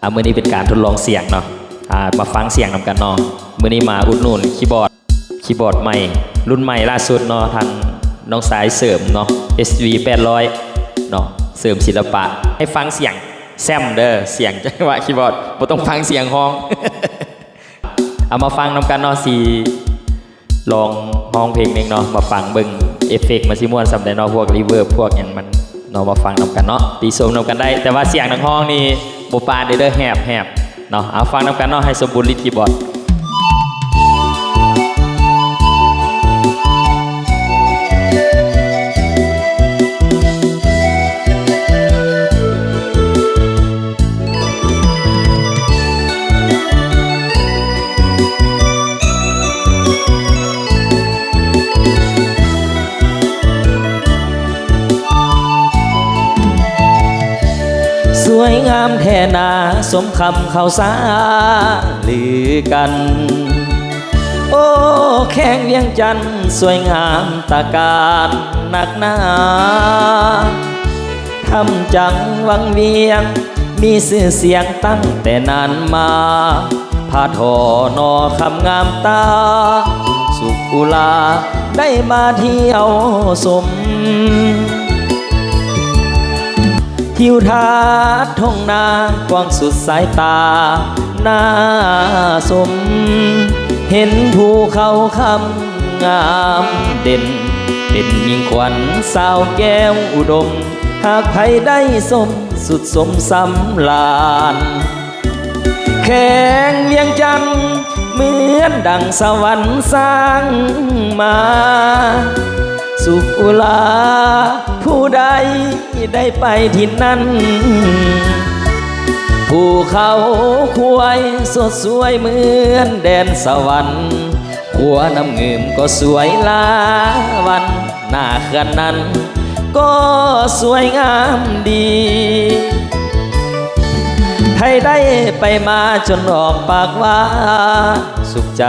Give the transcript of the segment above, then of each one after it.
ອ່າ ມື້ນີ້ເປັນການທົດລອງສຽງເນາະ ອ່າ ມາຟັງສຽງນຳກັນເນາະ. ມື້ນີ້ມາອຸດໜູນຄີບອດ ຄີບອດໃໝ່ ລຸ້ນໃໝ່ລ່າສຸດເນາະ ທາງນ້ອງຊາຍເສີມເນາະ ເອສວີແປດຮ້ອຍເນາະ ເສີມສິລະປະ. ໃຫ້ຟັງສຽງແຊມເດີ ສຽງຈັງຫວະຄີບອດ ບໍ່ຕ້ອງຟັງສຽງຮ້ອງ. ເອົາມາຟັງນຳກັນເນາະ ຊິລອງຮ້ອງເພງໜຶ່ງເນາະ ມາຟັງເບິ່ງເອຟເຟັກມັນຊິມ່ວນສ່ຳໃດເນາະ ພວກຣີເວີບພວກຫຍັງມັນເນາະ ມາຟັງນຳກັນເນາະ ຕິຊົມນຳກັນໄດ້ ແຕ່ວ່າສຽງນັກຮ້ອງນີ້ບໍ່ປານເດີ ແຫບໆເນາະ. ເອົາຟັງນຳກັນເນາະ ໃຫ້ສົມບູນລິດຄີບອດ. ສວຍງາມແທ້ໜາ ສົມຄຳເຂົາສາລືກັນ. ໂອ້ ແຂວງວຽງຈັນ ສວຍງາມຕາການນັກໜາ. ທຳຈັງວັງວຽງ ມີຊື່ສຽງຕັ້ງແຕ່ນານມາ. ພາທໍ່ໜໍ່ຄຳງາມຕາ ສຸກອຸລາ ໄດ້ມາທ່ຽວຊົມ. ທິວທັດທົ່ງນາ ກວ້າງສຸດສາຍຕາ ໜ້າຊົມ. ເຫັນພູເຂົາຄຳງາມເດັ່ນ ເປັນມິ່ງຂວັນສາວແກ້ວອຸດົມ. ຫາກໃຜໄດ້ຊົມ ສຸດສົມສຳລານ. ແຂວງວຽງຈັນ ເໝືອນດັ່ງສະຫວັນສ້າງມາ. ສຸກອຸລາ ຜູ້ໃດໄດ້ໄປຖິ່ນນັ້ນ. ພູເຂົາຄວາຍສົດສວຍເໝືອນແດນສະຫວັນ. ຂົວນ້ຳງື່ມກໍສວຍລາວັນ ໜ້າເຂື່ອນນັ້ນກໍສວຍງາມດີ. ໃຜໄດ້ໄປມາຈົນອອກປາກວ່າສຸກໃຈ.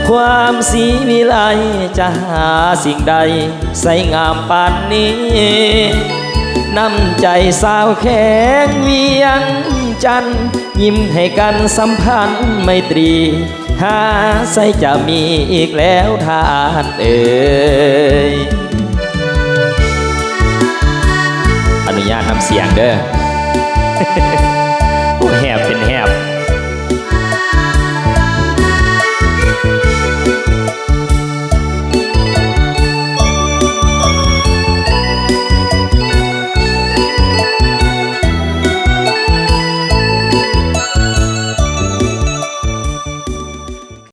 ຄວາມສີວິໄລຈະຫາສິ່ງໃດໃສງາມປານນີ້. ນ້ຳໃຈຊາວແຂວງວຽງຈັນ ຍິ້ມໃຫ້ກັນສຳພັນໄມຕຣີ. ຫາໃສຈະມີອີກແລ້ວທ່ານເອີຍ. ອະນຸຍາດນຳສຽງເດີ.